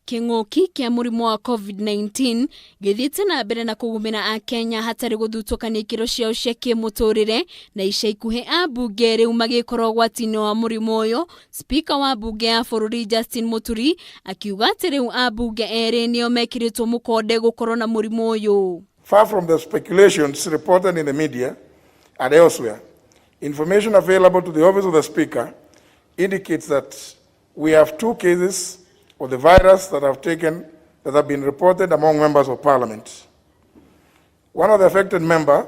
Kĩng'ũki kĩa mũrimũ wa COVID-19 gĩthiĩte na mbere na kũgũmĩra Akenya hatarĩ gũthutũkania ikĩro ciao cia kĩmũtũrĩre, na ica ikuhĩ ambunge rĩu magĩkorwo ũgwati-inĩ wa mũrimũ ũyũ. Spika wa mbunge ya bũrũri Justin Muturi akiuga atĩ rĩu ambunge erĩ nĩo mekĩrĩtwo mũkonde gũkorwo na mũrimũ ũyũ. Far from the speculations reported in the media and elsewhere, information available to the Office of the Speaker indicates that we have two cases of the virus that have been reported among members of parliament. One of the affected member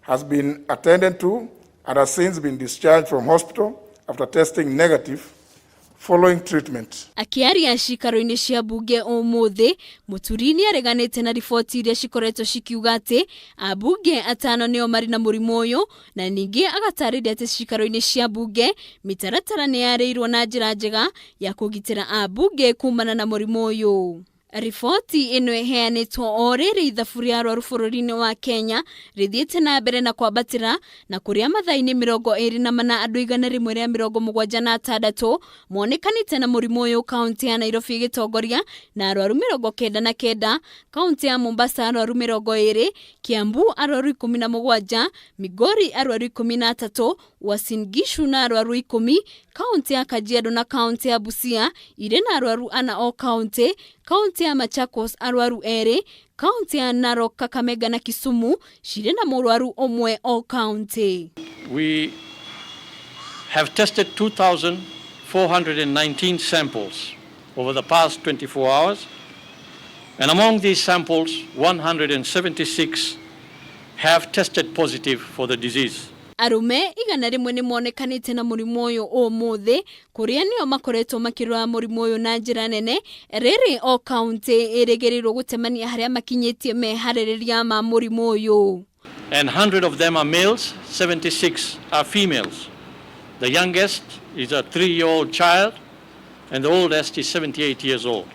has been attended to and has since been discharged from hospital after testing negative following treatment. Akĩaria cikaro-inĩ cia mbunge ũmũthĩ, Mũturi nĩ areganĩte na riboti iria cikoretwo cikiuga atĩ ambunge atano nĩo marĩ na mũrimũ ũyũ, na ningĩ agatarĩria atĩ cikaro-inĩ cia mbunge mĩtaratara nĩ yarĩirwo na njĩra njega ya kũgitĩra ambunge kumana na mũrimũ ũyũ. Riboti ĩno ĩheanĩtwo o rĩrĩ ithabu rĩa arwaru bũrũri-inĩ wa Kenya rĩthiĩte na mbere na kwambatĩra, na kũrĩa mathaa-inĩ 24 andũ 176 monekanĩte na mũrimũ ũyũ, kaunti ya Nairobi ĩgĩtongoria na arwaru 99, kaunti ya Mombasa arwaru 20, Kiambu arwaru 17, Migori arwaru 13, Uasin Gishu na arwaru 10, kaunti ya Kajiado na kaunti ya Busia irĩ na arwaru ana o kaunti, kaunti ya Machakos arwaru erĩ, kaunti ya Narok, Kakamega na Kisumu cirĩ na mũrwaru ũmwe o kaunti. We have tested 2,419 samples over the past 24 hours, and among these samples, 176 have tested positive for the disease. Arũme 100 nĩ monekanĩte na mũrimũ ũyũ ũmũthĩ, kũrĩa nĩo makoretwo makĩrwara mũrimũ ũyũ na njĩra nene. Rĩrĩ o kaunti ĩrĩgĩrĩirwo gũtemania harĩa makinyĩtie meharĩrĩria ma mũrimũ ũyũ. And 100 of them are males, 76 are females. The youngest is a 3-year-old child, and the oldest is 78 years old.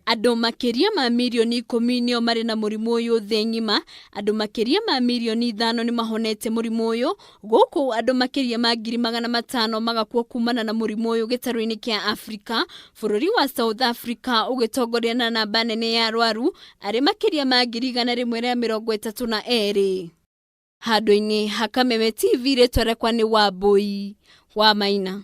Andũ makĩria ma mirioni 10 nĩo marĩ na mũrimũ ũyũ thĩ ng'ima. Andũ makĩria ma mirioni 5 nĩ mahonete mũrimũ ũyũ, gũkũ andũ makĩria ma 500,000 magakua kumana na mũrimũ ũyũ gĩtarũ-inĩ kĩa Afrika. Bũrũri wa South Africa ũgĩtongoria na namba nene ya arwaru arĩ makĩria ma 132,000. Handũ-inĩ ha Kameme TV, rĩtwa rĩakwa nĩ Wambui wa Maina.